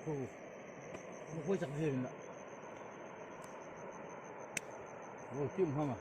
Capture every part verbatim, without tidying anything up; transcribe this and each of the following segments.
Oh, oh, oh, oh, oh, oh.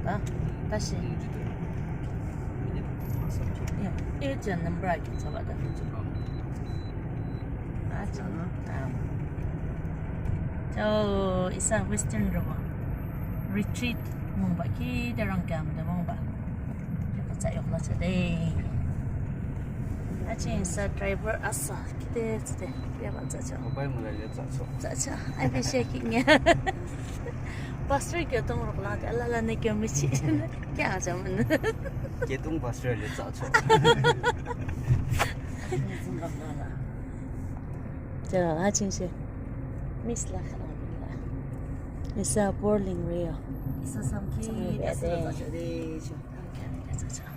Ah, tashi. Ya, eh, jan number aki chaba ta. Ah, jan. Ah. Cho, isa Western Rowa. Retreat mungba ki darang kam da mungba. Yoko cha yoko la cha de. Achin sa driver asa kide tsde. Ya ba cha cha. Mobile mo la le cha cha. Cha cha. Ai be she ki nya. Pastor kyo tong rok la ka la la ne kyo mi chi. Kya cha man. Kyo tong pastor le cha cha. Cha achin she. Miss la ka la. Isa boarding re yo. Isa sam ki. Sam ki da sa de. Cha cha.